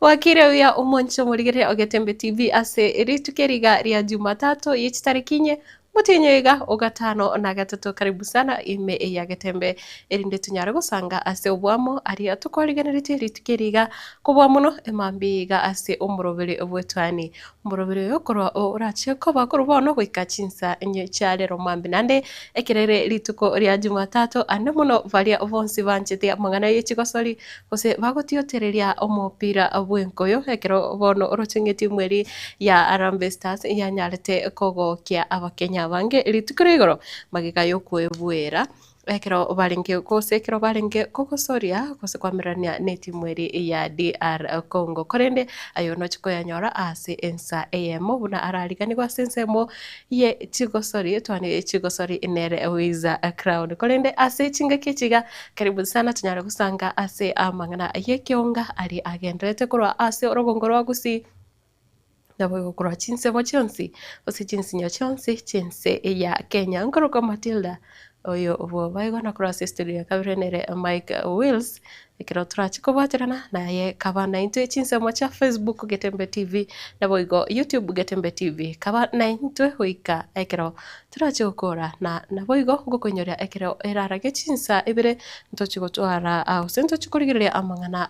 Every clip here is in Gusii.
Bwakire buya omwanche omorigereria o Getembe TV ase rituko eri iga ria Jumatatu ye chitariki inye motienyi oiga o gatano na gatato karibu sana ime ya Getembe erinde tonyare gosanga ase oboamo aria tokwarigeneretie rituko eri iga kobua mono emambia iga ase omoroberi bw'etwani Omoroberi oyo korwa orache koba korwa bono goika chinsa inye chia rero mambia. Naende ekerere rituko ria Jumatatu ande mono baria bonsi banchete amang'ana ye chigosori gose bagotiotereria omopira bw'enkoyo ekero bono oroche ng'a etimu eria ya Harambee Stars yanyarete kogokia abakenya abange rituko ria igoro magega yokoebuera. Ekero barenge gose ekero barenge kogosoria gose koamererania netimu eria ya DR Congo. Korende aye noche koyanyora ase ensa eyemo buna arariganigwe ase ensemo ye chigosori twane chigosori nere Wiza Crown. Korende ase chingaki echi iga karibu sana tonyare gosanga ase amang'ana y'ekeonga aria agendererete korwa ase orogongo rwa Gusii. Naboigo korwa chinsemo chionsi, gose chinsinyo chionsi chi'ense ya Kenya. Nkorokwa Matilda, oyo bw'oboigo na korwa ase estudio ya kabere nere Mike Wills, ekero torache kobwaterana naye kaba naintwe chinsemo chia Facebook Getembe TV, naboigo YouTube Getembe TV. Kaba naintwe goika ekero torache gokora na naboigo ngokoinyoria ekero erarage chinsa ibere ntochi gotwara gose ntochi korigereria amang'ana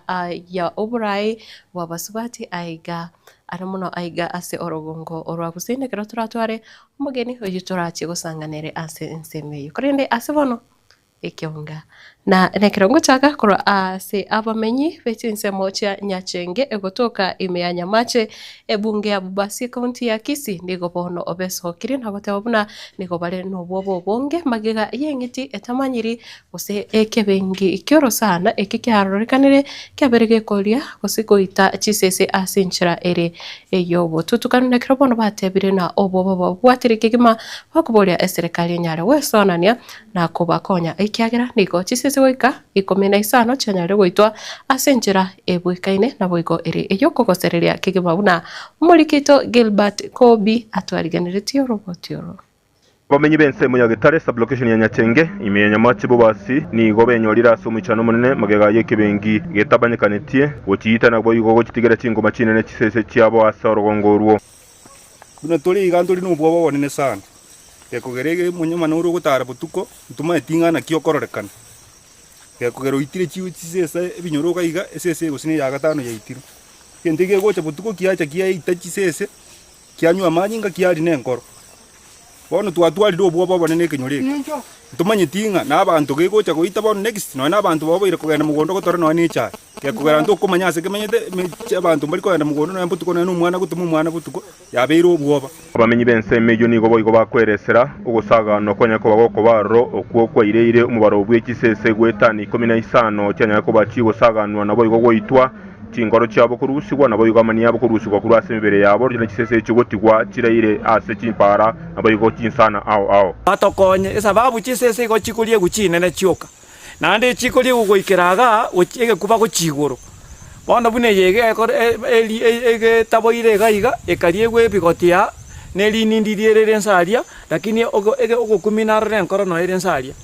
ya oborai bw'abasubati aiga are mono aiga ase orogongo orwa gusii nekero toratware omogeni oyio torachie gosangana ere ase ensemo eyio. Korende ase bono ekeonga na nekero ngochaka korwa ase abamenyi be chinsemo chia Nyachenge egotoka ime ya Nyamache ebunge ya Bobasi ekaunti ya Kisii nigo bono besokirie na goteba buna nigo bare nobwoba obonge magega y'eng'iti etamanyiri gose ekebengi ki'orosana eke kiarorekanire kiabeire gekoria gose goita chisese ase enchera ere ey'obotutukanu. Na ekero bono batebire na obwoba babwatire kegima, bakoboria eserekari enyare gwesonania na kobakonya, ekiagera nigo chisese goika ikomi na isano chianyarire goitwa ase enchera ebwekaine, naboigo ere ey'okogosereria kegima buna omoriki oito Gilbert Kobi atwarigeneretie oroboti oro. Abamenyi b'ensemo ya Getare, sub-location ya Nyachenge, ime ya Nyamache Bobasi, nigo benyorire ase omoichano omonene magega y'ekebengi getabanyekanetie gochiita naboigo gochitigera chingoma chinene chisese chiabo ase orogongo orwo. Buna tore iga ntore nobwoba obonene sana, gekogera ege omonyama ore ogotara botuko, ntomaeti ng'a naki okororekana. Gekogera oitire chisese ebinyoro iga iga, esese gose na eya gatano yaitirwe. Egento eke gegocha botuko kiacha kiaita chisese. Kianywa amanyinga kiaria nenkoro. Bono twatwarire obwoba obonene ekenyoro eke. Ntomanyeti ng'a nabanto gegocha goita bono next, nonya nabanto baoboire kogenda mogondo gotora nonya ne echae. Gekogera ntokomanya ase kemenyete emechi abanto mbari kogenda mogondo nonya botuko nonya nomwana gotoma omwana botuko, yabeire obwoba. Abamenyi b'ensemo eyio nigo boigo bakweresera ogosaganwa kwanyare koba gokoba aroro, okwo kwaireire omobaro bwe chisese goetania ikomi na isano chianyare koba chigosaganwa naboigo goitwa. Chinkoro chiabo korusigwa, naboigo amani abo korusigwa korwa ase emebere yabo, ne chisese echio gotigwa chiraire ase chimpaara, naboigo chinsana ao ao. Batokonye, esababu chisese igo chikoriegwa chinene chioka, naende chikoriegwa goikera igaa gochia egekuba gochia igoro. Bono buna eye iga ekore eri egetaboire iga iga, ekariegwa ebigoti aa, na erinindi riria rire inse aria, lakini ogo ege ogokumia naroro enkoro noyo ere inse aria.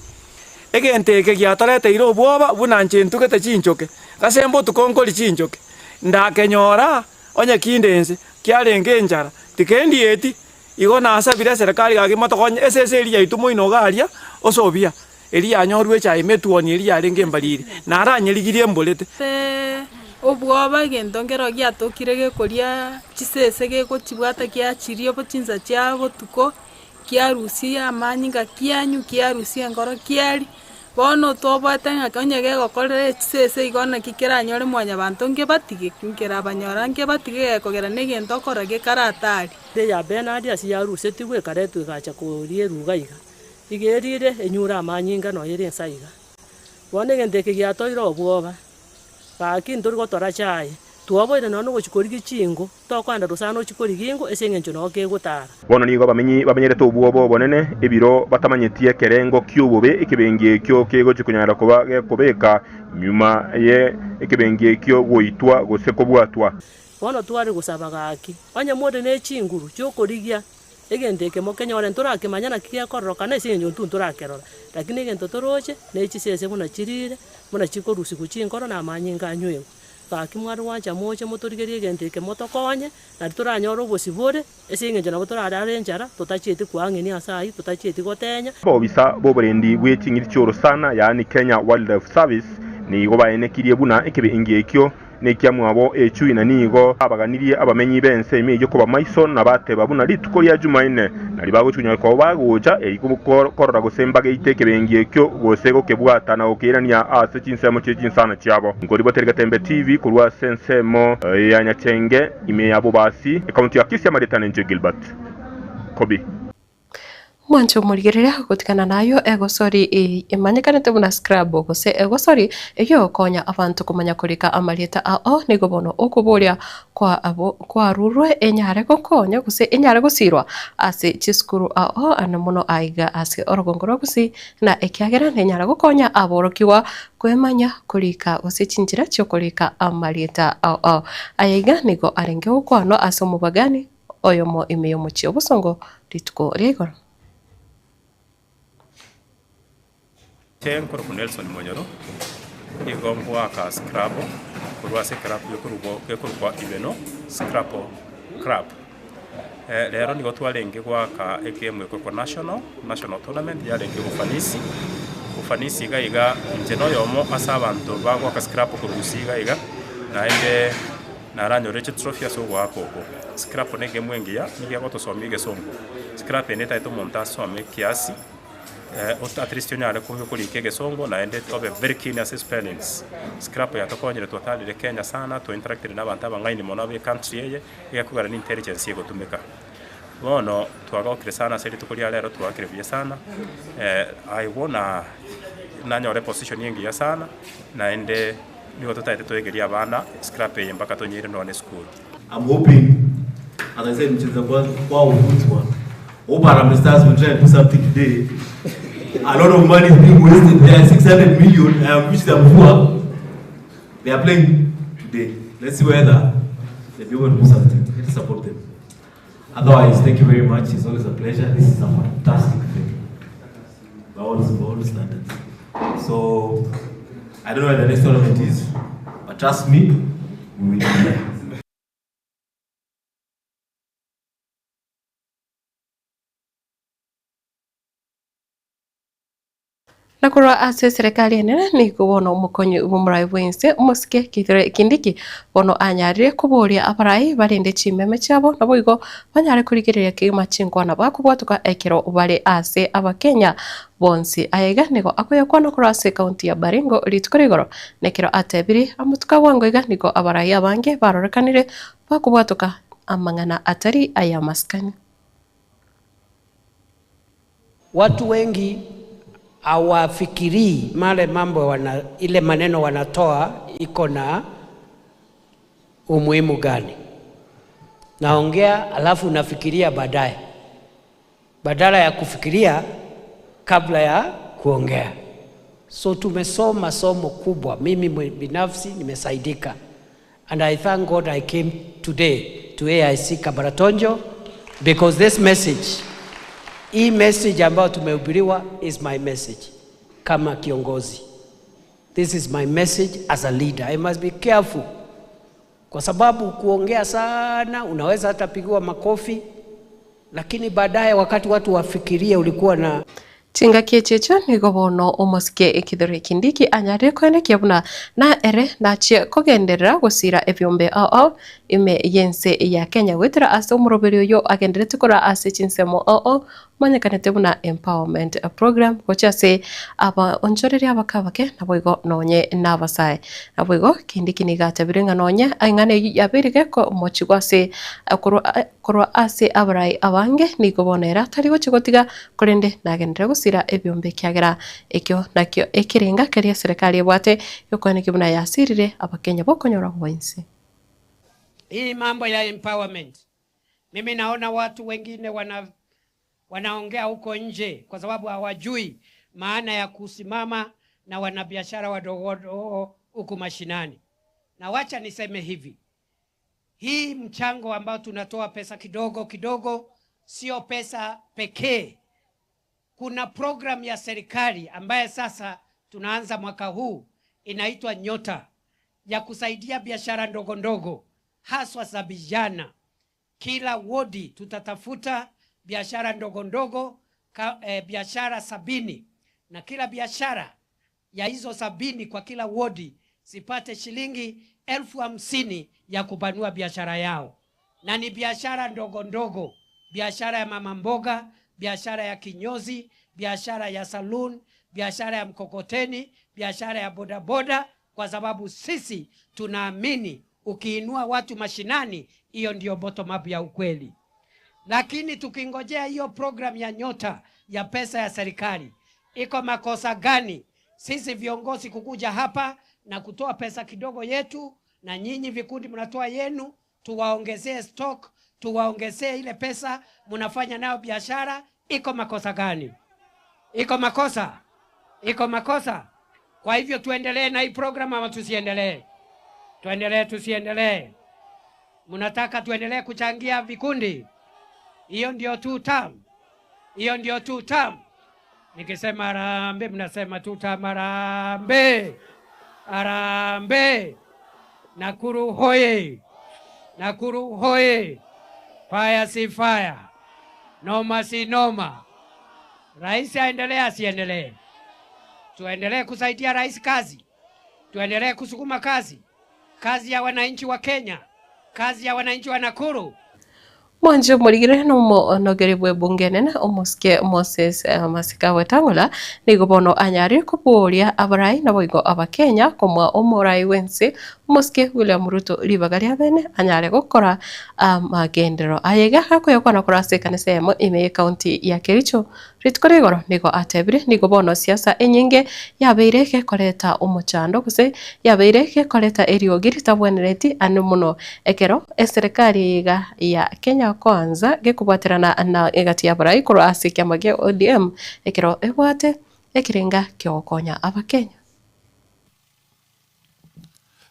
Egento eke giatoreteire obwoba buna inche ntugete chinchoke, gose mbotuko nkori chinchoke, ndakenyora onye kinde inse, kiarenge enchara, tikendieti. Igo nasabire eserekari gaki motokonye esese eria yaito moino iga aria ase obuya, eria yanyorwe echaye emetuoni eria yarenge embariri, naranyerigirie mborete. Obwoba egento nkero giatokire gekoria chisese gegochibwata giachiria bo chinsa chia botuko. Kiarusia amanyinga kianywa, kiarusia enkoro kiaria, bono toboete ng'a onye gegokorera chisese igo naki keranyore mwanyabanto nkebatige, nkerabanyora nkebatige gekogera na egento okora gekaratari. Eya Bernard ase yarusetigwe ekaretwa egacha koria eruga iga, iga erire enyure amanyinga nonya ere ensa iga. Bono egento eke giatoire obwoba, gaki ntori gotora chaye, twaboire nonya na ogochia korigia chingo. Tokoenda rosana ochie korigia ingo ase engencho nao kegotara. Bono nigo abamenyi bamenyerete obwoba obonene, ebiro batamanyeti ekerengo ki'obobe ekebengi ekio kegochia konyara koba gekobeka nyuma ye ekebengi ekio goitwa gose kobwatwa. Bono tware gosaba gaki, onye more ne chinguru chi'okorigia egento eke mokenyore, ntorakemanya naki gekororokana ase engencho intwe ntorakerora, lakini egento toroche ne chisese buna chirire, buna chikorusigwa chinkoro na amanyinga anywegwe. Gaki mware gwancha moche motorigerie egento eke motokonye, nari toranyore obosibore, ase eng'encho nabo torarare enchara, totachieti koang'enia ase ayio, totachieti gotenya. Abaobisa b'oborendi bwe ching'iti chi'orosana, yaani Kenya Wildlife Service, nigo baenekirie buna ekebengi ekio nekiamwabo echui na nigo babaganirie abamenyi b'ense ime eyio koba maiso na bateba buna rituko ria Jumaine nario bagochunyora koba bagocha erio korora gose mbageite ekebengi ekio gose gokebwata na gokeirania ase chinsemo chie chinsana chiabo. Nkoriboteri Getembe TV korwa ase ensemo ya Nyachenge ime ya Bobasi, ekaunti ya Kisii amarieta nenche Gilbert Kobi. Mwanche omorigereria gotigana nayo egosori emanyekanete buna scrub gose egosori eyogokonya abanto komanya korika amarieta ao nigo bono okoboria kwarurwe enyare gokonya gose enyare gosirwa ase chisukuru ao ande mono aiga ase orogongo rwa Gusii na ekiagera nenyare gokonya aborokigwa kwemanya korika gose chinchera chiokorika amarieta ao. Aya iga nigo arenge gokwanwa ase omobagani oyomo ime y'omochie obosongo rituko ria igoro. Inche nkorokwa Nelson Monyoro, nigo ngoaka scrabble korwa ase eclub gekorokwa Ibeno Scrabble Club. Rero nigo twarenge goaka egame ekorokwa national, national tournament yarenge ufanisi, ufanisi iga iga inche noyomo ase abanto bagoaka scrabble korwa gusii iga iga, naende. Naranyore chitrophy ase ogoaka oko. Scrap negemu engiya, nigo egotosomia egesongo. Scrap ende etagete omonto asome kiasi, at least onyare korika egesongo naende obe very keen ase spellings. Scrap yatokonyire twatarire Kenya sana, twa interactire na abanto abang'aini mono abe ecountry eye, egekogera ne intelligence egotumeka. Bono twagokire sana ase rituko ria rero twaakire buya sana, aye na nanyore eposition engiya sana, naende. Nigo totaete toegerie abana scrap eye mpaka tonyeire nonya nesukuru. I'm hoping, as I said, mcheza kwao hufunzwa. Hope Harambee Stars will try and do something today. A lot of money is being wasted there, 600 million, which I'm sure they are playing today. Let's see whether they'll be able to do something. Let's support them. Otherwise, thank you very much. It's always a pleasure. This is a fantastic thing by all, by all standards. So, I don't know where the next tournament is, but trust me, we will be there. Na korwa ase eserekari enene nigo bono omokonyi bw'omorai bw'ense omosike Kithure Kindiki bono anyarire koboria abarai barende chimeme chiabo naboigo banyare korigereria kegima chinkwana bakobwatoka ekero bare ase abakenya bonsi. Aya iga nigo akoyakwana korwa ase ekaunti ya Baringo rituko ria igoro nekero atebirie amatuko abwango iga nigo abarai abange barorekanire bakobwatoka amang'ana atari ay'amasikani. Watu wengi hawafikirii male mambo wana, ile maneno wanatoa iko na umuhimu gani. Naongea alafu unafikiria baadaye, badala ya kufikiria kabla ya kuongea. So tumesoma somo kubwa, mimi binafsi nimesaidika, and I thank God I came today to AIC Kabartonjo because this message hii message ambayo tumehubiriwa is my message kama kiongozi. This is my message as a leader. I must be careful kwa sababu kuongea sana unaweza hata pigiwa makofi, lakini baadaye wakati watu wafikirie ulikuwa na Chingaki echi echio nigo bono omosike Kithure Kindiki anyarire koenekia buna na ere nachie kogenderera gosira ebiombe ao ao ime y'ense ya Kenya goetera ase omoroberi oyo agenderete korwa ase chinsemo ao ao omanyekanete buna Empowerment Program gochia ase abaonchoreria abake abake naboigo nonye nabasae. Naboigo Kindiki nigo atebirie ng'a nonye eng'ana eyio yabeire gekomochigwa ase korwa korwa ase abarai abange nigo bono ere atari gochia gotiga korende nagenderere gosira ebiombe ekiagera ekio nakio ekerenga keria eserekari ebwate giokoenekia buna yasirire abakenya bokonyora gwa inse. Hii mambo ya empowerment, mimi naona watu wengine wana wanaongea huko nje kwa sababu hawajui maana ya kusimama na wanabiashara wadogo wadogo huku mashinani. Na wacha niseme hivi, hii mchango ambao tunatoa pesa kidogo kidogo sio pesa pekee. Kuna program ya serikali ambaye sasa tunaanza mwaka huu inaitwa Nyota. ya kusaidia biashara ndogo ndogo haswa za vijana. Kila wodi tutatafuta biashara ndogo ndogo ka, eh, biashara sabini na kila biashara ya hizo sabini kwa kila wodi zipate shilingi elfu hamsini ya kupanua biashara yao, na ni biashara ndogo ndogo, biashara ya mama mboga, biashara ya kinyozi, biashara ya saloon, biashara ya mkokoteni, biashara ya bodaboda, kwa sababu sisi tunaamini ukiinua watu mashinani, hiyo ndio bottom up ya ukweli. Lakini tukingojea hiyo program ya Nyota ya pesa ya serikali, iko makosa gani sisi viongozi kukuja hapa na kutoa pesa kidogo yetu, na nyinyi vikundi mnatoa yenu, tuwaongezee stock, tuwaongezee ile pesa mnafanya nayo biashara? Iko makosa gani? Iko makosa? Iko makosa? Kwa hivyo tuendelee na hii program ama tusiendelee? Tuendelee, tusiendelee? Mnataka tuendelee kuchangia vikundi? Hiyo ndio two term, hiyo ndio two term. Nikisema harambee, mnasema two term, harambee, harambee. Nakuru hoye! Nakuru hoye! Fire si fire, noma si noma. Rais aendelee asiendelee? Tuendelee kusaidia rais kazi, tuendelee kusukuma kazi, kazi ya wananchi wa Kenya, kazi ya wananchi wa Nakuru. Mwanche omorigire nomonogeri bw'ebunge enene omosike Moses Masika Wetang'ula nigo bono anyarire koboria abarai naboigo abakenya komoa omorai bwense omosike William Ruto ribaga ria bene anyare gokora amagenderero aye. Iga gakoyakwana korwa ase ekanisa eyemo ime y'ecounty ya Kericho Rituko ria igoro nigo atebire, Nigo bono siasa enyinge yabeire gekoreta omochando, gose yabeire gekoreta eriogi ritabwenereti ane mono ekero eserekari eye iga ya Kenya Kwanza gekobwaterana na egati y'abarai korwa ase ekiama gia ODM ekero ebwate ekerenga kiogokonya Abakenya.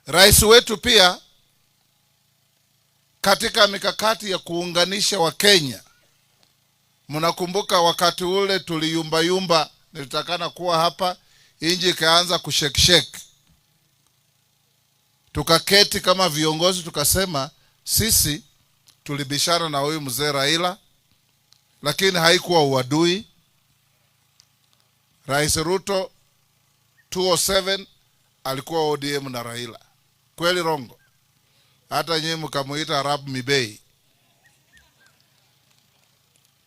Rais wetu pia katika mikakati ya kuunganisha Wakenya, mnakumbuka wakati ule tuliyumbayumba, nilitakana kuwa hapa, inji ikaanza kushekshek, tukaketi kama viongozi tukasema, sisi tulibishana na huyu mzee Raila, lakini haikuwa uadui. Rais Ruto 207 alikuwa ODM na Raila, kweli rongo? Hata nyinyi mkamuita Arab Mibei.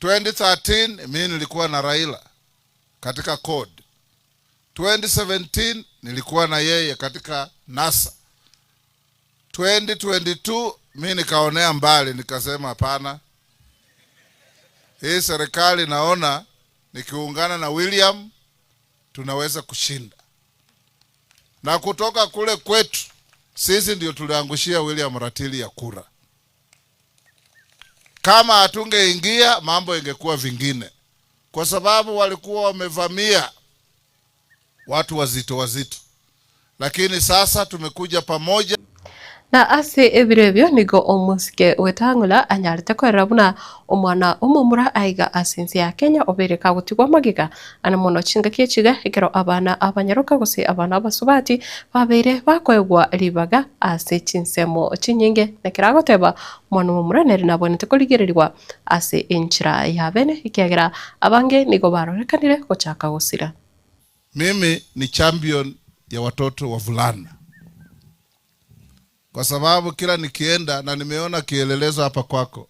2013 mimi nilikuwa na Raila katika CORD. 2017 nilikuwa na yeye katika NASA. 2022 mimi nikaonea mbali, nikasema hapana, hii serikali naona nikiungana na William tunaweza kushinda. Na kutoka kule kwetu sisi ndio tuliangushia William ratili ya kura. Kama hatungeingia mambo ingekuwa vingine, kwa sababu walikuwa wamevamia watu wazito wazito, lakini sasa tumekuja pamoja. Na ase ebiro ebio nigo omosike Wetang'ula anyarete koerera buna omwana omomura aiga ase ense ya Kenya obeire kagotigwa magega ane mono chingaki echiga ekero abana abanyaroka gose abana abasubati babeire bakoegwa ribaga ase chinsemo chinyinge. Nekero agoteba omwana omomura nere nabwenerete korigererigwa ase enchera ya bene ekiagera abange nigo barorekanire gochaka gosira. Mimi ni champion ya watoto wavulana, kwa sababu kila nikienda na nimeona kielelezo hapa kwako,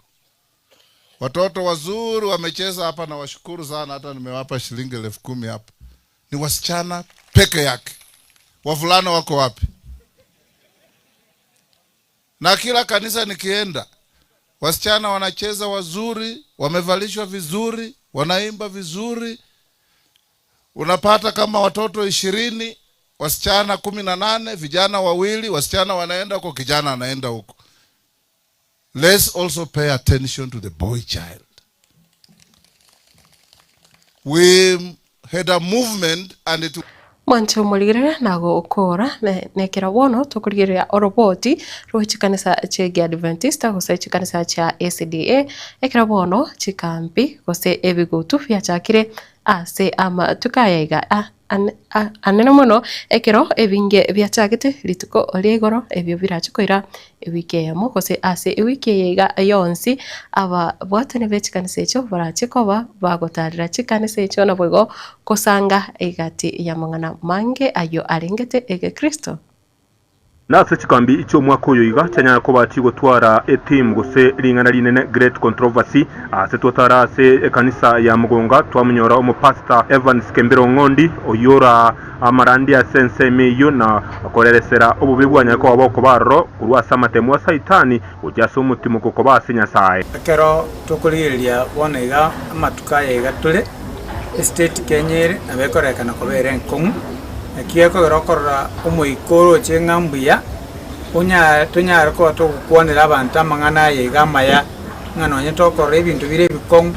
watoto wazuri wamecheza hapa, na washukuru sana, hata nimewapa shilingi 10,000 hapa. Ni wasichana peke yake, wavulana wako wapi? Na kila kanisa nikienda, wasichana wanacheza wazuri, wamevalishwa vizuri, wanaimba vizuri. Unapata kama watoto 20, wasichana 18, vijana wawili, wasichana wanaenda huko, kijana anaenda huko. Let's also pay attention to the boy child. We had a movement and it Mwanche omorigerere na gokora nekero bono tokorigereria oroboti rwe chikanisa chia Adventista gose chikanisa chia SDA ekero bono chikambi gose ebigutu biachakire ase amatuko aya iga. anene mono ekero ebinge biachagete rituko ria igoro ebio birache koira ewiki eyemo gose ase ewiki eye iga yonsi ababwatani be chikanisa echio barache koba bagotarera chikanisa echio naboigo gosanga egati y'amang'ana mange ayio arengete egekristo. Nase chikambi chi'omwaka oyo iga chianyare koba chigotwara etheme gose ring'ana rinene Great Controversy. Ase twatara ase ekanisa ya Mugonga twamonyora omopastor Evans Kembere Ong'ondi oyio ora amarandia ase ensemo eyio na koreresera obobe bwanyare koba bokoba aroro korwa ase amatemo a Saitani gochia ase omotimoko koba ase Nyasae. Ekero tokorigereria bono iga amatuko aya iga tore, estate Kenya ere nabo ekorekana koba ere enkong'u, naki gekogera okorora omoika oroche ng'a mbuya, onya tonyare koba togokwanera abanto amang'ana aya iga amaya, ng'a nonye tokorora ebinto bire ebikong'u,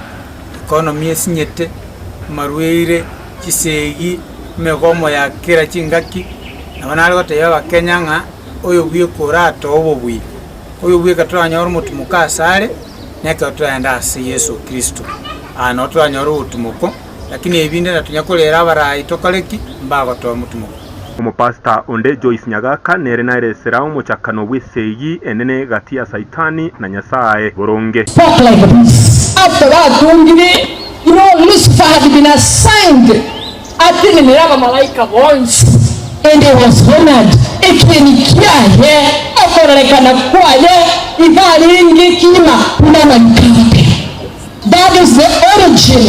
economy esinyete, amarwaire, chisegi, emegomo ya kera chingaki, nabo nare gotebia abakenya ng'a oyo bweka oratoe obobuya, oyo bweka toranyore omotimoko asare, na ekero toragende ase Yeso Kristo, aa nabo toranyore obotimoko, lakini ebinde natonya korera abarai tokore ki? Mbagotoa omotimoko. Omopastor onde Joyce Nyagaka nere naeresera omochakano bw'esegi enene gati ya Saitani na Nyasae boronge. Spoke like this after batungire, you know Lucifer had been assigned atenenere abamalaika bonsi and he was honored ekieni kiaye okororekana kwaye iga arenge kima buna amanyika abe. That is the origin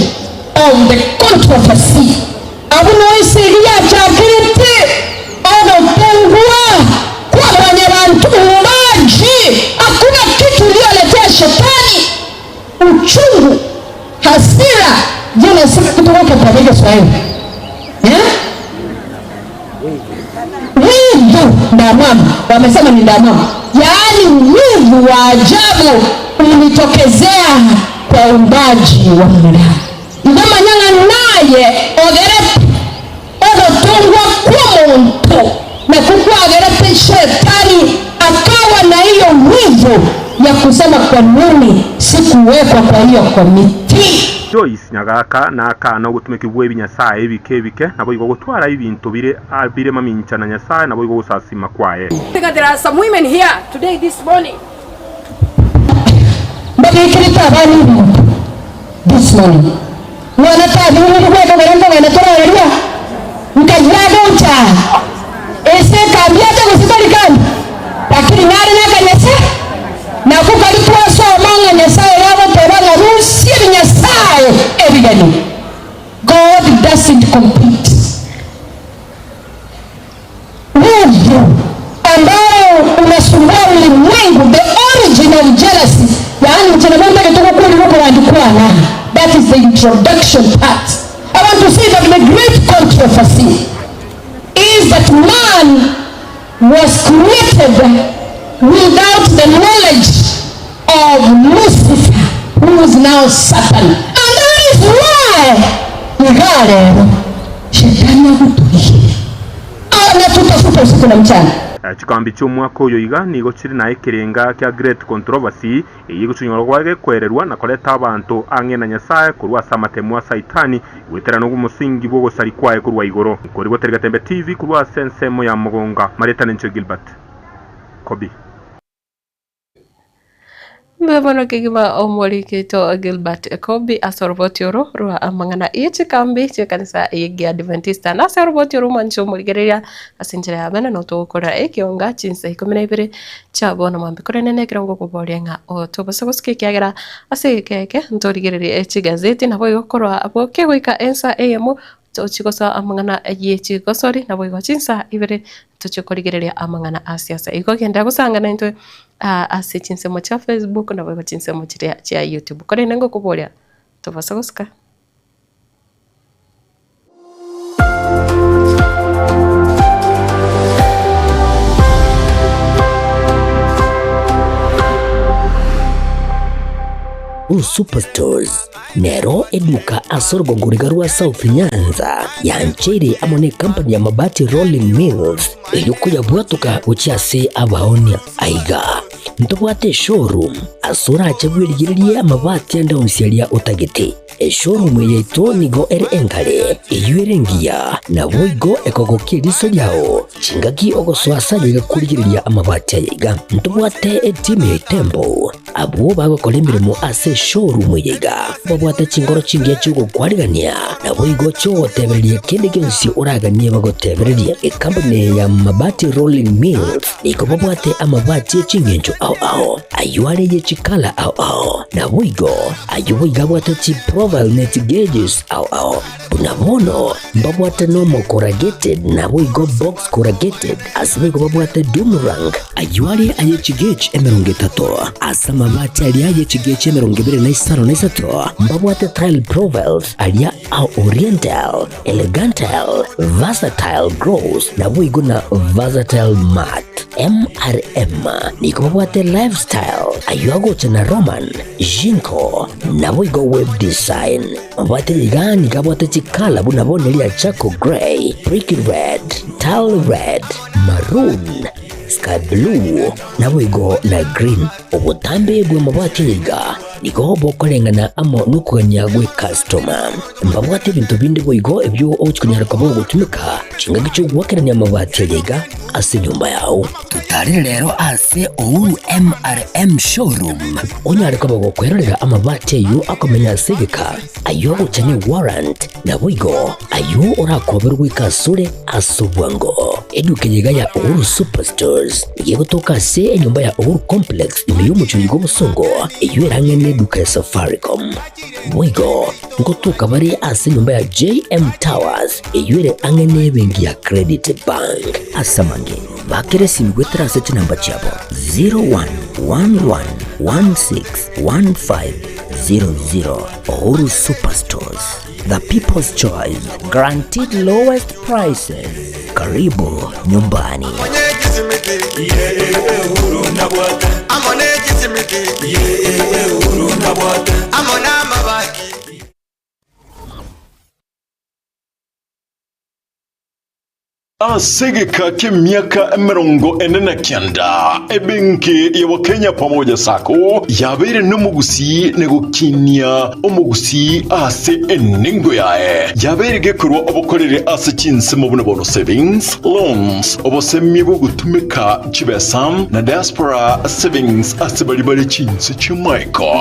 of the controversy. Abwo noo esegi yachakerete ogotongwa kwa mwanyabanto uumbaji. Hakuna kitu iliyoletea shetani uchungu, hasira, jealousy kutoka kwa Kiswahili eh? Wivu ndamwamu, wamesema ni ndamwamu, yaani wivu wa ajabu ulitokezea kwa uumbaji wa mwanadamu. Igo manya ng'a naye ogerete ogotongwa kw'omonto, nakwo kwagerete Shetani akawa na hiyo wivu ya kusema kwa nini sikuwekwa kwa hiyo komiti. Joyce Nyagaka nakana ogotumekigwa bw'ebinyasae ebike ebike, naboigo gotwara ebinto bire bire mamincha na Nyasae, naboigo gosasima kwaye. There are some women here today this morning. Mbabekerete abana ebinto this morning. Mwana tabiuriri gwekogera nkogenda torareria nkayia agocha aa ase ekambi ate gose tari kambi lakini nare nakanyese nako kari twasoma ng'a Nyasaye ere agoteba ng'a rusia ebinyasae ebigeni. God doesn't compete. Wivu ambao unasumbua ulimwengu, the origin of jealousy, yaani inche nabo ntagete gokurira okorandi kwane aha, that is the introduction part. I want to say that the great controversy is that man was created without the knowledge of Lucifer, who is now Satan. And that is why iga rero shetani agotoiyeria anatutafuta usiku na mchana. Chikambi chi'omwaka oyo iga nigo chire na ekerenga kia Great Controversy, eyio egochonyora gwa gekoererwa na koreta abanto ang'e na Nyasae korwa ase amatemo a Saitani goetera nomosingi bw'ogosari kwaye korwa igoro. Nkorigotera Getembe TV korwa ase ensemo ya Mogonga, Marieta Nencho Gilbert Kobi. Mbuya mono kegima omorikito Gilbert Kobi ase oroboti oro rwa amang'ana ye chikambi chi'ekanisa y'Egiadventista. Na ase oroboti oro mwanche omorigereria ase enchera ya bene notogokora ekionga chinsa ikomi na ibere chia bono mambia korende nekero ngokoboria ng'a otobasa gosika ekiagera ase egeka eke ntorigererie chigazeti naboigo korwa abwo kegoika ensa eyemo Tochie gosoa amang'ana ye chigosori, naboigo chinsa ibere tochie korigereria amang'ana a siasa. Igo genda gosangana intwe ase chinsemo chia Facebook naboigo chinsemo chiria chia YouTube. Korende ngokoboria tobasa gosika. Superstores Nero eduka ase orogongo riga rwa South Nyanza yancheire amo necompany ya Mabati Rolling Mills erio koyabwatoka gochia ase abaonia. Aiga ntobwate eshowroom ase orache bwerigererie amabati ande onsi aria otagete. Eshowroom yaito nigo ere engare, eyio ere engiya, naboigo ekogokia eriso riao chingaki ogosoa ase ayaiga korigereria amabati ayaiga. Ntobwate etimu ya Itembo, abwo bagokora emeremo ase eshowroom eye iga, babwate chinkoro chingiya chi'ogokwarigania, naboigo chi'ogotebereria kende gionsi oraganie bagotebererie. Ekampuni eye ya Mabati Rolling Mills nigo babwate amabati e ching'encho ao ao, ayio are ye chikala ao ao, naboigo Ayio boigo abwate chiprofile ne chigeges ao ao. Buna bono mbabwate normal corrugated naboigo box corrugated, ase boigo babwate doom rank. Ayio are aye chigauge 30, ase amabati aria aye chigauge 25 na 3 mbabwate tile profiles aria a oriental, elegantal, versatile gloss naboigo na versatile matte. MRM nigo babwate lifestyle ayio agocha na Roman, Jinko, naboigo web design. Mabwate iga nigo abwate chikala buna bono eria charcoal grey, brick red, tile red, maroon, sky blue, naboigo na green. Obotambe bw'amabwati aya iga nigo bokoreng'ana amo nokogania gw'ekastoma. Mbabwate ebinto binde boigo ebio ogochia konyara koba ogotumeka chingaki chi'ogoakerania amabati aya iga ase enyomba yao. Totarere rero ase Uhuru MRM Showroom onyare koba gokwerorera amabati ayio akomenya ase egeka, ayio agocha ne warrant, naboigo ayio orakoberwe goika asore ase obwango. Eduka eye iga ya Uhuru Superstores nigo egotoka ase enyomba ya Uhuru Complex ime y'omochie oyo bw'obosongo, eyio erang'e neduka ya Safaricom. Boigo ngotoka bare ase enyomba ya JM Towers eyio ere ang'e nebenki ya Credit Bank. Ase amange, bakera esimi goetera ase chinamba chiabo 0111161500. Uhuru Superstores, the people's choice, guaranteed lowest prices. Karibu nyumbani. Ase egeka ki'emiaka 49, ebenki ya Wakenya Pamoja Sacco yabeire nomogusii na gokinia omogusii ase enengo yaye. Yabeire gekorwa obokoreri ase chinsemo buna bono savings, loans, obosemia bw'ogotumeka chibesa na diaspora savings ase baria bare chinse chi'amaiko.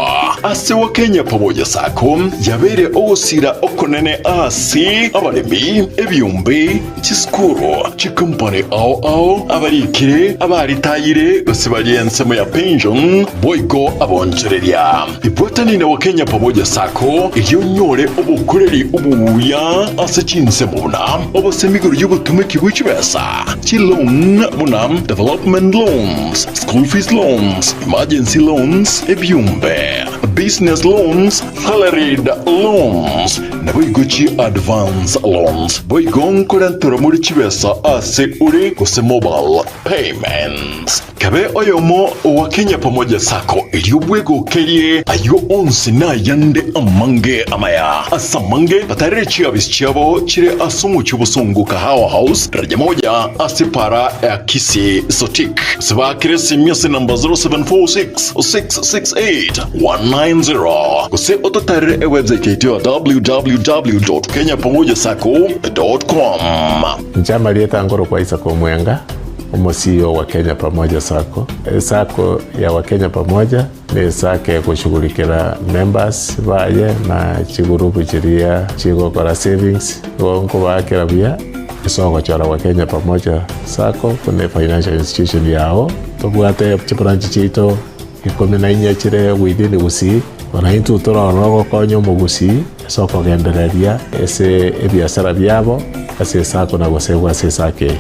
Ase Wakenya Pamoja Sacco yabeire ogosira okonene ase abaremi, ebiombe, chisukuru, chikompani ao ao, abarikire, abaritayire gose baria ensemo ya pension, boigo abonchoreria. Ibwatani na Wakenya Pamoja Sacco erio onyore obokoreri obuya ase chinsemo buna obosemi igoro y'obotumeki bwe chibesa, chiloan buna development loans, school fees loans, emergency loans, ebiombe, business loans, salaried loans, Naboigo chi advance loans. Boigo nkorenterwa more chibesa ase ore gose mobile payments. Kabe oyomo owa Kenya Pamoja Sacco erio bwegokerie ayio onsi na ayande amange amaya. Ase amange batarere chiofisi chiabo chire ase omochie obosongo Kahawa House daraja moja ase para ya Kisii Sotik. Gose baakere esimi ase namba 0746 668 190 gose ototarere ewebsite yaito ya www.kenyapamojasacco.com. Inche amarieta nkorokwa Isaac Omwenga, omo CEO wa Kenya Pamoja Sacco. Esacco ya Wakenya Pamoja ne esacco egoshughulikera members baye na chigurupu chiria chigokora savings, igo nkobaakera buya ase ogochora Wakenya Pamoja Sacco buna efinancial institution yao. Tobwate chibranch chiaito 14 chire within Gusii, bono intwe tore ororo gokonya omogusii ase okogendereria ase ebiasara biabo ase esako na gosegwa ase esako eye.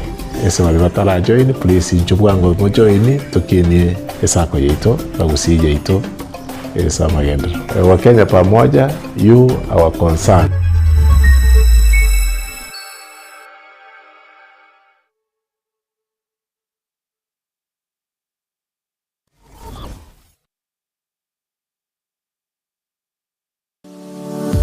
Ase baria batara join please inchuo bwango mojoin tokinie esako yaito na Gusii yaito ase amagenderero. Wakenya pamoja, you our concern.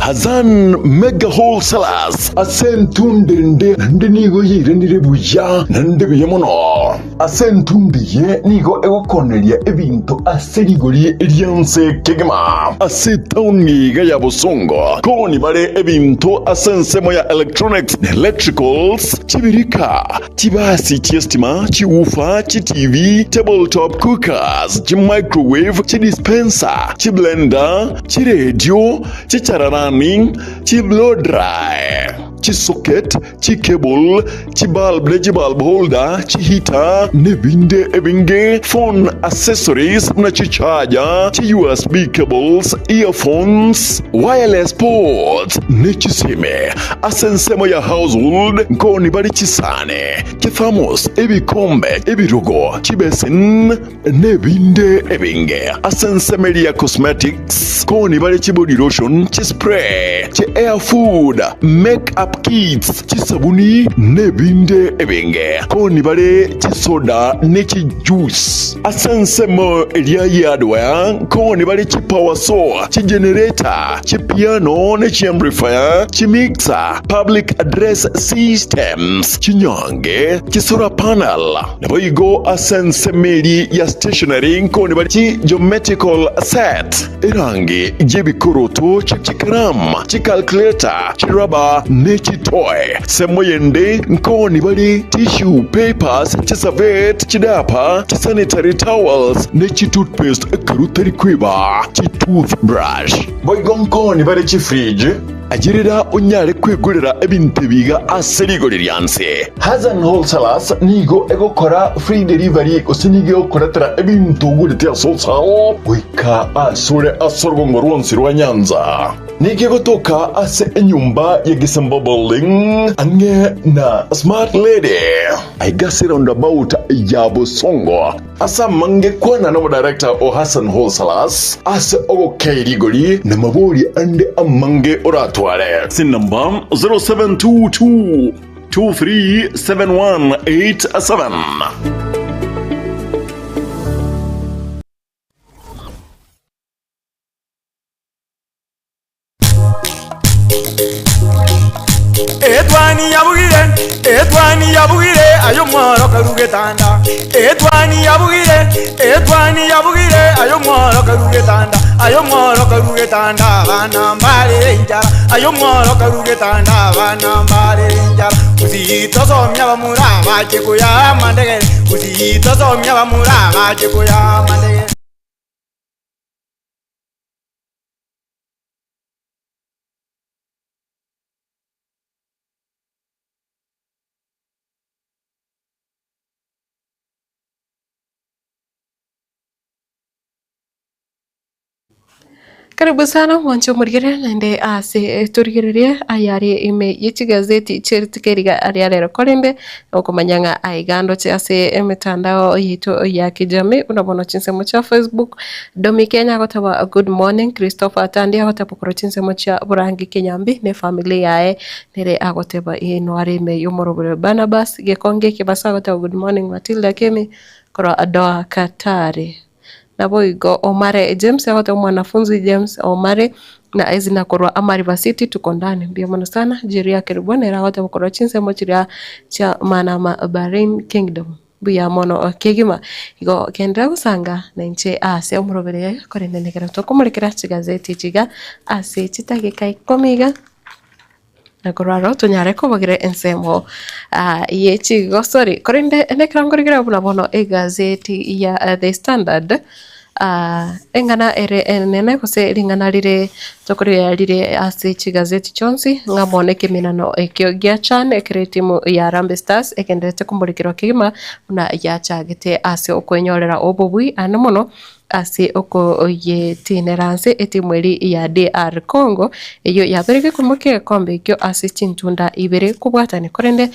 Hassan Mega Wholesalers ase entunda ende naende nigo yairanire buya naende buya mono. Ase entumbi eye nigo egokoneria ebinto ase rigori ri'ense kegima. Ase etaoni iga ya Bosongo koni bare ebinto ase ensemo ya electronics na electricals, chibirika, chibasi chi'estima, chiwoofer, chiTV, table top cookers, chimicrowave, chidispenser, chiblender, chiredio, chichararani, chiblow dry, chisocket, chicable, chibulb ne chibulb holder, chiheater, nebinde ebinge, phone accessories buna chicharger, chi USB cables, earphones, wireless ports, ne chisime. Ase ensemo ya household nkoni bare chisani, chithermos, ebikombe, ebirogo, chibesin, Nebinde ebinge ase ensemo eria ya cosmetics, koni bare chibody lotion, chispray, chi hair food, make up kits, chisabuni, nebinde ebinge. Koni bare chisoda ne chijuice. Ase ensemo eria ye hardware, koni bare chipower saw, chigenerator, chipiano ne chiamplifier, chimixer, public address systems, chinyange, chisolar panel, Naboigo ase ensemo eria ya stationery nkoni bare chi geometrical set, erangi y'ebikoroto, chikaramu, chicalculator, chirubber ne chitoy. Ensemo yende nkoni bare tissue papers, chiservette, chidiaper, chisanitary towels ne chitoothpaste ekero otari kweba chitoothbrush. Boigo nkoni bare chifridge. Ayerera onyare kwegorera ebinto ebi iga ase rigori ria nse. Hassan Wholesalers nigo egokora free delivery gose nigo egokoretera ebinto ogorete ase wholesale goika asore ase orogongo rwonsi rwa Nyanza. Nigo egotoka ase enyomba ya Gisembo Building ang'e na Smart Lady aiga ase roundabout ya Bosongo. Ase amange kwana nomodirector o Hassan Wholesalers ase ogokei rigori na mabori ande amange oratware. Ase enamba 0722 237187. Etwani yabugire, etwani yabugire, aye omworo karu getanda. Etwani yabugire, etwani yabugire, aye omworo karu getanda. Aye omworo karu getanda, abana mbarere enchara. Aye omworo karu getanda, abana mbarere enchara. Gusii tosomia abamura abache koyaa amandegere, Gusii tosomia abamura abache koyaa amandegere. Karibu sana mwanche omorigere naende ase torigererie ayare ime ye chigazeti chie rituko eri ria rero korende okomanya ng'a aiga ndoche ase emetandao yaito ya kijamii buna bono chinsemo chia Facebook, Domi Kenya agoteba good morning, Christopher Atandi agoteba korwa chinsemo chia Borangi Kenyambi ne efamiri yaye nere agoteba inwe are ime y'omorobori Barnabas Gekonge Kebasa agoteba good morning Matilda Kemi korwa Doha Qatar. Naboigo Omare James agoteba omwanafunzi James Omare na Ezina korwa Amariba City tuko ndani mbuya mono sana Jeria Kerubo nere agoteba korwa chinsemo chiria chia Manama Bahrain Kingdom mbuya mono kegima igo genderera gosanga nainche ase omorobere korende nekero tokomorekera chigazeti echi iga ase chidageka ikomi iga. Na korwa aro tonyare kobagera ensemo ye chigosori. Korende nekero nkorigera buna bono egazeti ya The Standard, eng'ana ere enene gose ring'ana rire tokorigereria rire ase chigazeti chionsi, ng'a bono ekeminano ekio gia CHAN ekere etimu ya Harambee Stars egendererete komorekerwa kegima buna yachagete ase okwenyorera obobui ande mono. Ase okoyetinera nse etimu eria ya DR Congo, eyio yabeire gekomokia egekombe ekio ase chintunda ibere kobwatania. Korende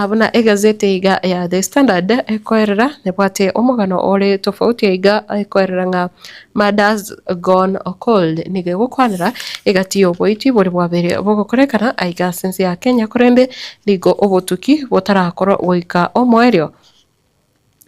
buna egazeti iga ya The Standard ekoerera nebwate omogano ore tofauti aiga ekoerera ng'a Murders gone cold nigo egokwanera egati y'oboiti boria bwabeire bogokorekana aiga ase ense ya Kenya korende nigo obotuki botarakorwa goika omoerio.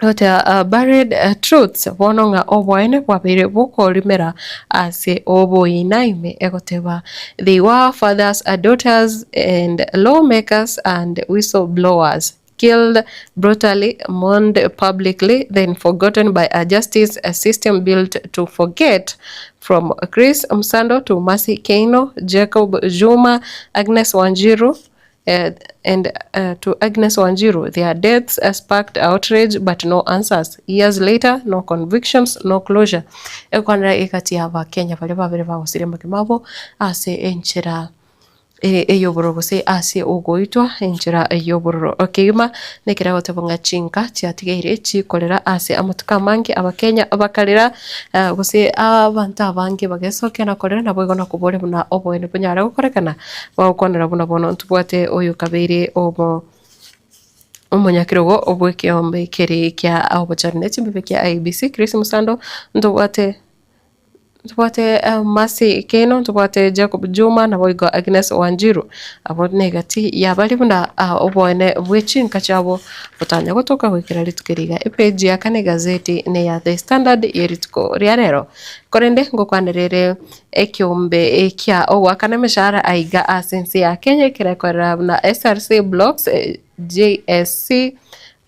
Gotea buried truths, bono ng'a oboene bwabeire bokorimera ase oboina ime, egoteba, They were fathers, daughters, and lawmakers and whistleblowers. Killed brutally, mourned publicly, then forgotten by a justice system built to forget. From Chris Msando to Mercy Keino, Jacob Juma, Agnes Wanjiru, and to Agnes Wanjiru, their deaths sparked outrage but no answers. Years later, no convictions, no closure. Egokwanera egati y'Abakenya baria babere bagosiria amagima abo ase enchera ey'obororo gose ase ogoitwa enchera y'obororo kegima. Nekero agoteba ng'a chinka chiatigaire chikorera ase amatuko amange Abakenya bakarera gose abanto abange bagesokia na korera naboigo nakoboria buna oboene bonyare gokorekana. Bagokwanera buna bono ntobwate oyokabeire obo omonyakerogo bw'ekeombe keria kia obochori ne chimbibe kia IEBC Chris Musando, ntobwate ntobwate Mercy Keino, ntobwate Jacob Juma naboigo Agnes Wanjiru. Abwo negati yabare buna oboene bwe chinka chiabo botanya gotoka goikera rituko eri iga. Epeji ya kane egazeti neya The Standard ye rituko ria rero. Korende ngokwanera ere Ekeombe kia ogoakana emeshahara aiga ase ense ya Kenya ekerekorera buna SRC blocks JSC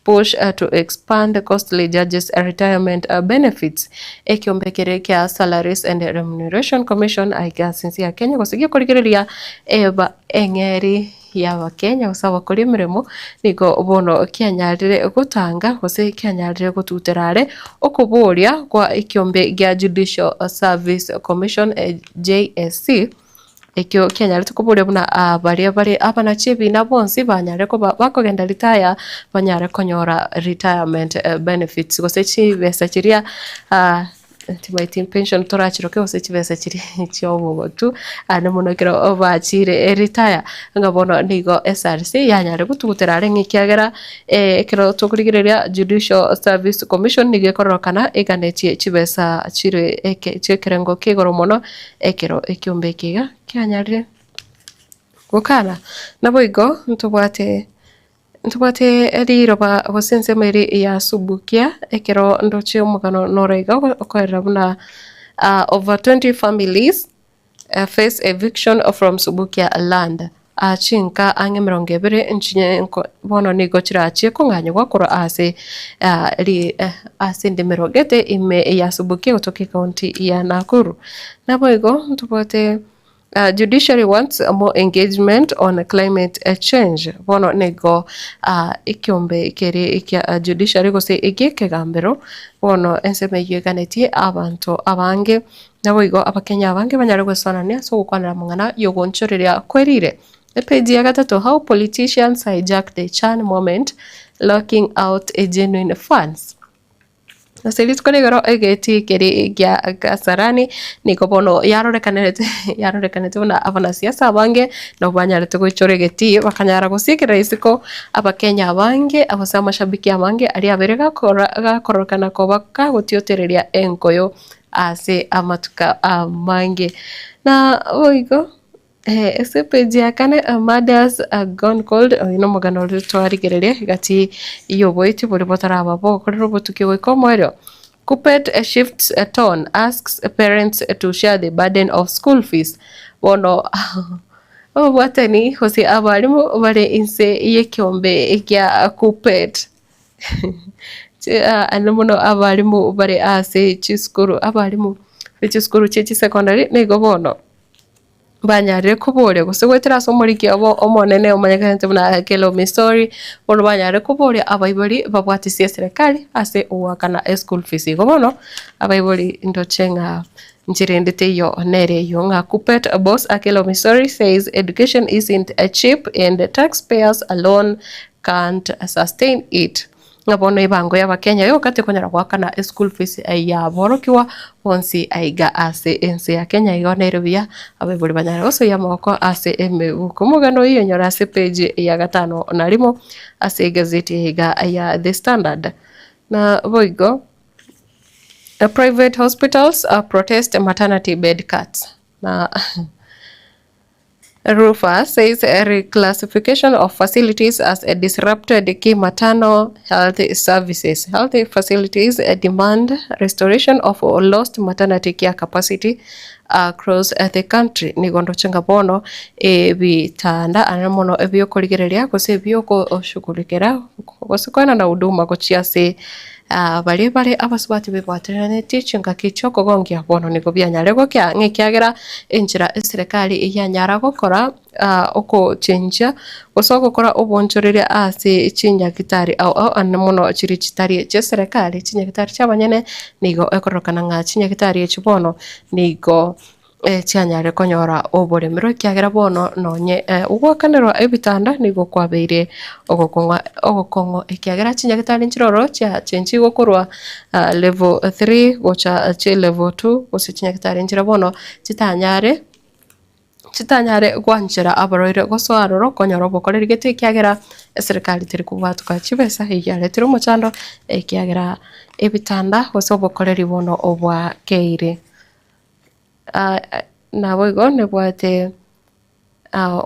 push to expand costly judges retirement benefits. Ekeombe keria kia Salaries and Remuneration Commission aiga ase ense ya Kenya gose gekorigereria eba eng'eri y'Abakenya gose abakori emeremo nigo bono kianyarire gotanga gose kianyarire gotutera are okoboria kwa ekiombe gia Judicial Service Commission JSC, ekio kianyarete koboria buna baria bare abanachi ebina bonsi banyare koba bakogenda retire banyare konyora retirement benefits gose chibesa chiria. Timaeti pension torachiroke gose chibesa chiria chi'obogotu aande mono ekero bachire retire, ng'a bono nigo SRC yanyare gotugutera are ng'a ekiagera ekero tokorigereria Judicial Service Commission nigo ekororokana eganetie chibesa chire eke chi'ekerengo kia igoro mono ekero ekiombe eke iga kianyarire gokana. Naboigo ntobwate. Ntobwate riroba gose ensemo ere ya Subukia, ekero ndoche omogano noro iga okoerera buna over 20 families face eviction from Subukia land. Chinka ang'e emerongo ebere nchinye bono nigo chirachie kong'anyigwa korwa ase ase endemero gete ime ya Subukia gotoka ecounty ya Nakuru. Naboigo ntobwate. Judiciary wants more engagement on climate change. Bono nigo ekiombe kere kia judiciary gose egiekegambero bono ensemo eyio eganetie abanto abange naboigo abakenya abange banyare goesoanania ase ogokwanera amang'ana yogoonchoreria kwerire. Epage ya gatato, How politicians hijack the Chan moment, locking out genuine fans. Ase rituko rigoro egetii keria gia Kasarani nigo bono yarorekanete yarorekanete buna abanasiasa abange nabo banyarete goichora egetii bakanyara gosiekerera isiko abakenya abange gose amashabiki amange aria abere gakora gakororekana koba kagotiotereria enkoyo ase amatuko amange. Na boigo. Ase epeji ya kane, Murders Gone Cold, oyo nomogano oria twarigereria egati y'oboiti boria botaraba bogokorera obotuki goika omoerio. Kuppet shifts tone, asks parents to share the burden of school fees. Bono ababwatani gose abalimu bare inse y'ekeombe gia Kuppet ande mono abalimu bare ase chisukuru, abalimu be chisukuru chie chisecondary nigo bono. Banyarire koboria gose goetera ase omoriki obo omonene omanyekanete buna Akello Misori, bono banyarire koboria abaibori babwatisie eserekari ase ogoakana eschool fees. Igo bono abaibori ndoche ng'a nchera teiyo nere eyio ng'a Kuppet boss Akello Misori says education isn't cheap and taxpayers alone can't sustain it. Ng'a bono ebango y'Abakenya yoka tekonyara goakana eschool fees y'aborokigwa bonsi aiga ase ense ya Kenya. Igo nere buya abaibori banyare gosoyia amaboko ase emebuko. Omogano oyio onyore ase page ya gatano na rimo ase egazeti eye iga ya The Standard. Na boigo private hospitals protest maternity bed cuts. Na Rufa says reclassification of facilities has disrupted key maternal health services. Health facilities demand restoration of lost maternity care capacity. Across the country nigo ndoche ng'a bono ebitanda aria mono ebiokorigereria gose ebiokoshugulikera gose koenana huduma gochia ase baria bare abasubati bebwateranetie chingaki chiokogongia bono nigo bianyare gokia ng'a ekiagera enchera eserekari yanyara gokora okochenchia gose ogokora obonchoreria ase chinyagitari ao ao ande mono chiria chitari chi'eserekari, chinyagitari chi'abanyene nigo ekororokana ng'a chinyagitari echi bono nigo chianyare konyora oboremero ekiagera bono nonye ogoakanerwa ebitanda nigo kwabeire ogokong'a ogokong'u ekiagera chinyagitari nchire ororo chiachenchigwe korwa level three gocha chilevel two gose chinyagitari nchire bono chitanyare. chitanyare gwanchera abarwaire gosoa aroro konyora obokoreri gete ekiagera eserekari teri kobwatoka chibesa eyio yaretire omochando ekiagera ebitanda gose obokoreri bono obwakeire. Naboigo nebwate.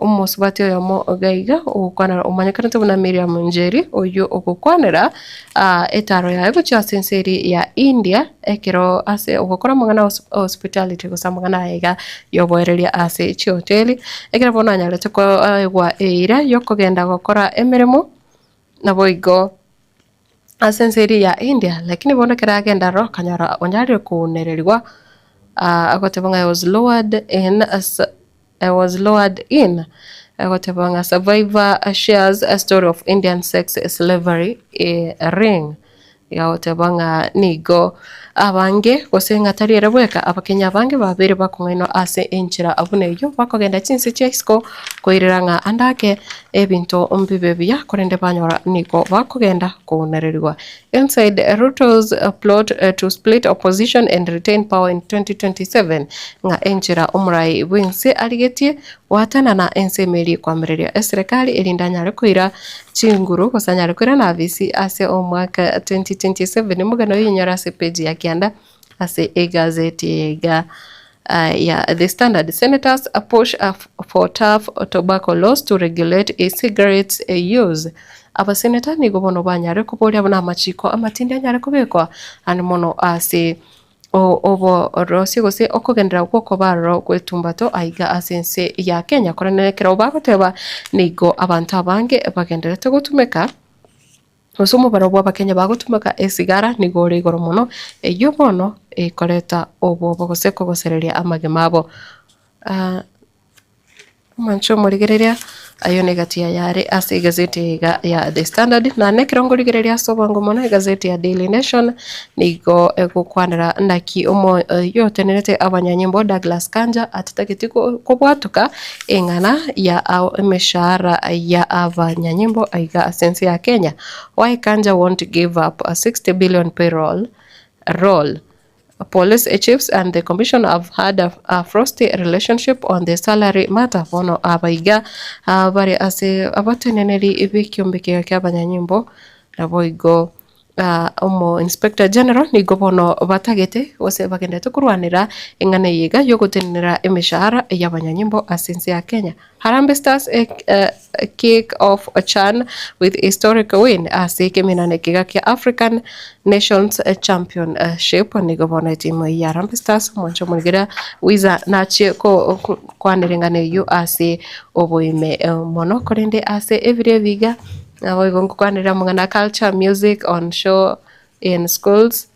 Omosubati oyomo iga iga ogokwanera omanyekanete buna Miriam Njeri, oyio ogokwanera etaro yaye gochia ase ense eria ya India, ekero ase ogokora amang'ana a hospitality gose amang'ana aya iga ya oboereria ase chihoteli, ekero bono anyarete koegwa eira yokogenda gokora emeremo, naboigo ase ense eria ya India, lakini bono ekero agenda aroro akanyora onyarire kounererigwa, agoteba ng'a I was lured in as. I was lured in, egoteba ng'a survivor shares a story of Indian sex slavery ring. Iga agoteba ng'a nigo abange gose ng'a tari ere bweka, abakenya abange babeire bakong'ainwa ase enchera buna eyio, bakogenda chinse chia isiko koirera ng'a ande ake ebinto mbibe buya korende banyora nigo bakogenda kounererigwa. Inside Ruto's plot to split opposition and retain power in 2027, ng'a enchera omorai bw'ense arigetie goatanana ense emeri koamereria eserekari erinde anyare koira chinguru gose anyare koirana afisi ase omwaka 2027. Omogano oyo oinyore ase page ya kianda ase egazeti eye iga ya The Standard. Senators push for tough tobacco laws to regulate e-cigarettes use. Abaseneta nigo bono banyare koboria buna amachiko amatindi anyare kobekwa ande mono ase oborosia gose okogenderera gw'okoba aroro gw'etumbato aiga ase ense ya Kenya. Korende ekero bagoteba nigo abanto abange bagendererete gotumeka. Gose omobaro bw'Abakenya bagotumeka esigara nigo ore igoro mono, eyio bono ekoreta obwoba gose kogosereria amagima abo. Omonche omorigereria, ayio negati yaye are ase egazeti eye iga ya The Standard, naende ekero nkorigereria ase obwango mono egazeti ya Daily Nation, nigo egokwanera naki omo oyio otenerete abanyanyimbo Douglas Kanja atatageti kobwatoka Eng'ana ya emeshahara ya abanyanyimbo aiga ase ense ya Kenya, Why Kanja won't give up a 60 billion payroll roll. Police chiefs and the commission have had a frosty relationship on the salary matter. Bono abaiga bare ase abateneneri b'ekiombe kiga ki'abanyanyimbo naboigo Omo Inspector General nigo bono batagete gose bagenderete korwanera eng'ana eye iga yogotenenera emeshahara y'abanyanyimbo ase ense ya Kenya. Harambee Stars kick off CHAN with historic win ase ekeminano ekiga kia African Nations Championship nigo bono etimu eye ya Harambee Stars omonche omorigereria Wiza nachie kokwanera eng'ana eyio ase oboime mono korende ase ebiro ebi iga Naboigo ngokwanera amang'ana a culture, music on show in schools,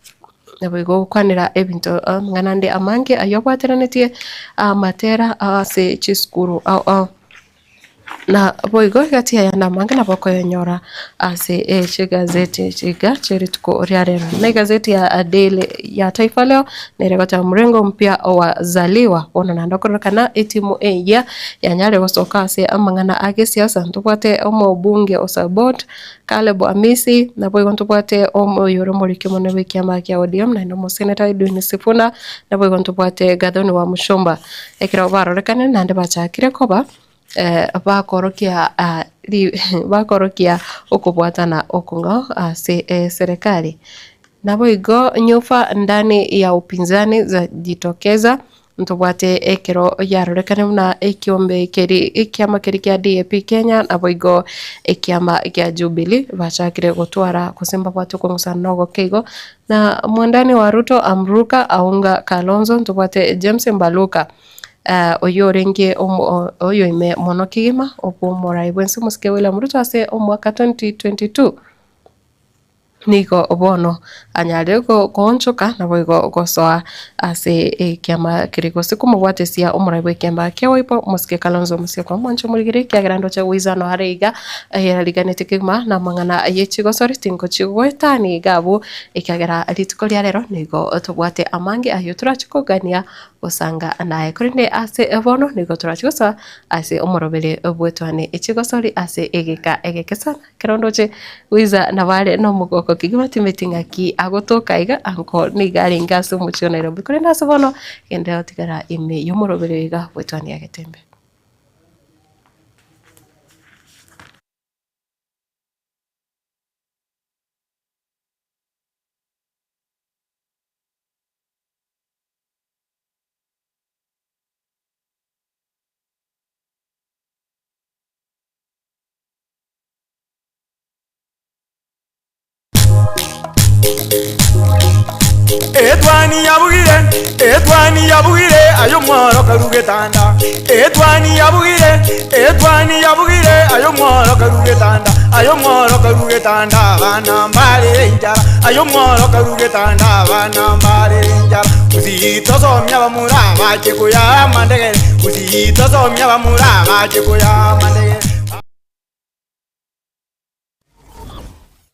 naboigo gokwanera ebinto amang'ana ande amange aywo abwateranetie amatera ase chisukuru ao ao. Naboigo egati ayande amange nabo okoyanyora ase chigazeti echi iga chie rituko ria rero. Na egazeti ya Daily ya Taifa Leo nere egoteba mrengo mpya wazaliwa, bono naende okororekana etimu eyia Yanyare gosoka ase amang'ana a gesiasa, ntobwate omobunge o Sabot, Caleb Amisi, naboigo ntobwate oyore omoriki omonene bw'ekiama kia ODM naende omoseneta Edwin Sifuna, naboigo ntobwate Gathoni Wamuchomba. Ekero barorekanire naende bachakire koba bakorokia bakorokia okobwatana okong'ao ase eserekari. Naboigo nyufa ndani ya upinzani zajitokeza. Ntobwate ekero yarorekane buna ekiombe keri ekiama keria kia DAP Kenya naboigo ekiama kia Jubilee bachakire gotwara gose mbabwate okong'usana na ogoke igo. Na mwandani wa Ruto amruka aunga Kalonzo ntobwate James Mbaluka oyio orenge oyoime mono kegima obw'omorai bwensi omosike William Ruto ase omwaka 2022. Nigo bono anyare goonchoka naboigo gosoa ase ekiama keria gose komobwatesia omorai bw'ekiama kia Wiper omosike Kalonzo Musyoka. Omwanche omorigere ekiagera ndoche goisana are iga ayerariganete kegima namang'ana ye chigosori tingochi goetania iga abwo ekiagera rituko ria rero nigo tobwate amange ayio torache kogania gosanga naye. Korende ase bono nigo torache gosoa ase omorobere bw'etwani chigosori ase egeka egeke sana. Ekero ndoche Wiza nabo are nomogoko kegima timeti ng'aki agotoka iga anko nigo arenge ase omochie o Nairobi. Korende ase bono genderera gotigara ime y'omorobere oyo iga bw'etwani ya Getembe. Etwani yabugire, etwani yabugire, aye omworo karu getanda. Etwani yabugire, etwani yabugire, aye omworo karu getanda. Aye omworo karu getanda, abana mbarere enchara. Aye omworo karu getanda, abana mbarere enchara. Gusii tosomia abamura bache koyama ndegere, Gusii tosomia abamura bache koyama ndegere.